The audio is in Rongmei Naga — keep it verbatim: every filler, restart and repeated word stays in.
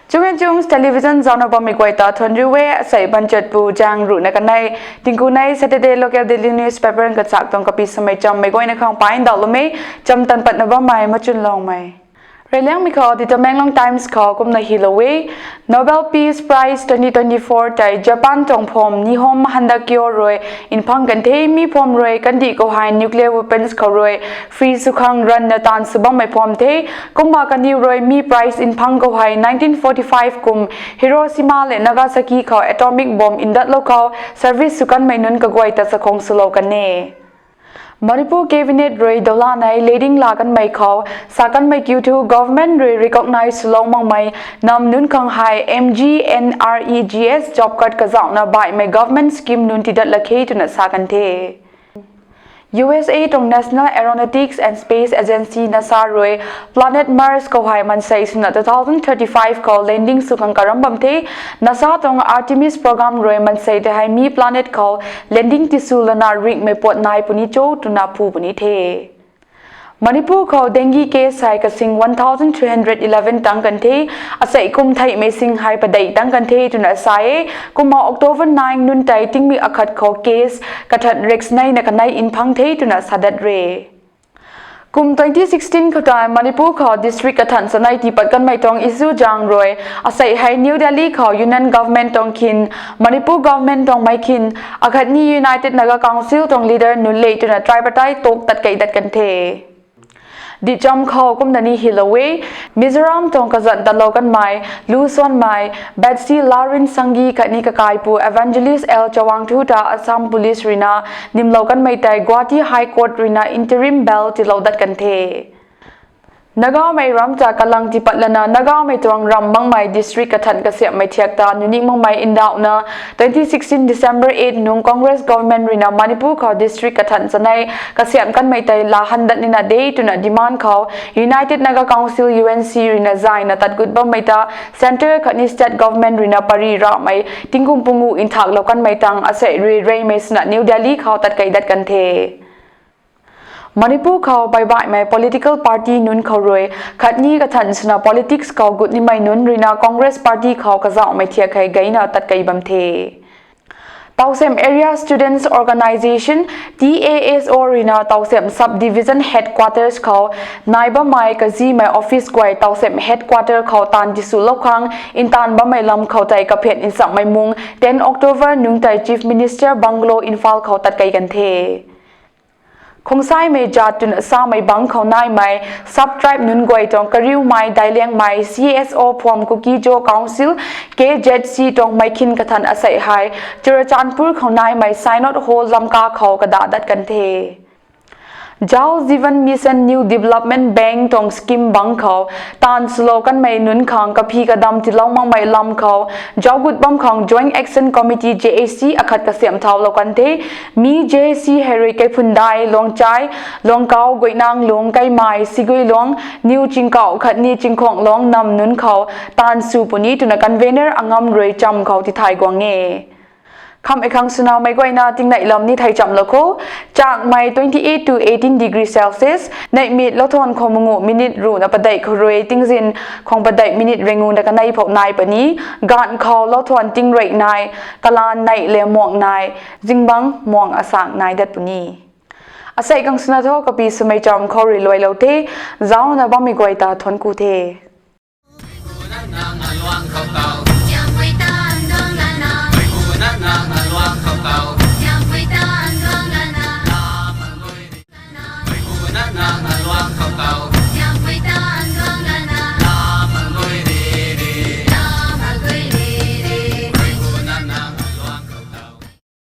Chungan Chungs Television zaucna bammei guay ta thuanc riu e. Asei banchatpu zaeng ruhna kanei tingkunei Saturday Local Daily Newspaper kachak tuang kapi swmei chammei guayna khang paindauhlou e. Chamtan patna bammei Machunloumei. Reyliangmei khou The Tamenglong Times khou kumna hylou e: Nobel Peace Prize twenty twenty-four tei Japan tuang phom Nihon Handakyo rui nphang kan the. Mi phom rui kandih khou hei nuclear weapons khou rui free sw khang ranvna taanv sw bammei phom the. Kumna kaniw rui mi prize nphang khou hei nineteen forty-five kum Hiroshima le Nagasaki khou atomic bomb ndatlou khou service sw kanmei nunc kaguay ta chakhwang swlou kan e. Manipur Cabinet rui doulanei leding la kanmei khou sa kanmei kiu thu government rui recognize swlou makmei nam nunc khang hei M G N R E G S job card kazauhna baihmei government scheme nunc tiidat lak khe twna sa kan the. U S A tuang National Aeronautics and Space Agency NASA rui planet Mars khou hei mansei swna two thousand thirty-five khou landing sw khang karam bam the. NASA tuang Artemis program rui mansei tei hei mi planet khou landing tisw lana ringhmei puat nai puni cho twna phu puni the. Manipur khou dengue case hei kasing one thousand three hundred eleven tang kan the. Asei kum theihmei sing hei padeih tang kan the twna sa e. Kumna October nine nunc tei tingmik akhat khou case kathan riak sneina kanei nphang the twna sa dat re. Kum twenty sixteen khou tei Manipur khou district kathan chanei tiipat kanmei tuang issue zaeng rui asei hei New Delhi khou Union Government tuang khin, Manipur Government tuang mei khin, akhatni United Naga Council tuang leader nunc le twna tripartite talk tatkei dat kan the. Dihcham khou kumna ni hylou e: Mizoram tuang kazanc tatlou kanmei Lu Suanmei, Betsy Lalrinsanggi khatni kakaipu Evangelist L Chawangthu ta Assam Police ruina nimlou kanmei tei Guwahati High Court ruina interim bail tiilou dat kan the. Nagamei ram ta kalang tiipat lana Nagamei tuang ram makmei district kathan kasiamhmei thiak ta nunc ning makmei ndauhna twenty sixteen December eight nung Congress government ruina Manipur khou district kathan chanei kasiamh kanmei tei laa han dat nina de twna demand khou United Naga Council, U N C ruina zayna tat gut bammei ta centre khatni state government ruina pary rahmei tingkum pungu nthaklou kanmei tang asei rui reymei swna New Delhi khou tatkei dat kan the. Manipur khou baibaihmei political party nunc khou rui khatni kathan swna politics khou gut nimei nunc ruina Congress party khou kazauhmei thiak hei geyna tatkei bam the. Tawsem Area Students Organisation, T A S O ruina Tawsem Sub Division Headquarters khou nai bammei kazimei office guay Tawsem Headquarter khou taanv tiswlou khang ntaanv bammei lam khou tei kaphian nchamhmei mung ten October nungc tei Chief Minister Bungalow, Imphal khou tatkei kan the. Khongsaimei zat twna samei bangc khou naimei sub-tribe nunc guay tuang kariumei, dailiangmei C S O Phwam Kuki-Zo Council, K Z C tuang mei khin kathan asei hei Churachandpur khou naimei Synod Hall Lamka khou kadah dat kan the. Jal Jeevan Mission New Development Bank tuang scheme bangc khou taanv swlou kanmei nunc khang kaphi kadam tiilou makmei lam khou zauc gut bam khang Joint Action Committee, J A C akhat kasiamh thaulou kan the. Mi J A C hei rui Keiphundai, Luangchai, Luangkau, Guinanglung, Keimei, Siguilong, New Chingkau khatni Chingkhonglong nam nunc khou taanv sw puni twna convener Angam rui cham khou tithay guang e. Khamhmei khang swnaumei guayna tingnei lam ni thei chamlou kho. Chakmei twenty-eight to eighteen degree Celsius, neihmit louthuan khou manguh minute ruhna padeih khou rui tingzin khwang padeih minute ringu na kanei phou nai puni. Gaanv khou louthuan tingrey nai, kalan neih le muang nai, zingbangc muang asang nai dat puni. Asei khang swna tho kapi swmei cham khou rui luailou the. Zaucna bammei guay ta thuanc ku the.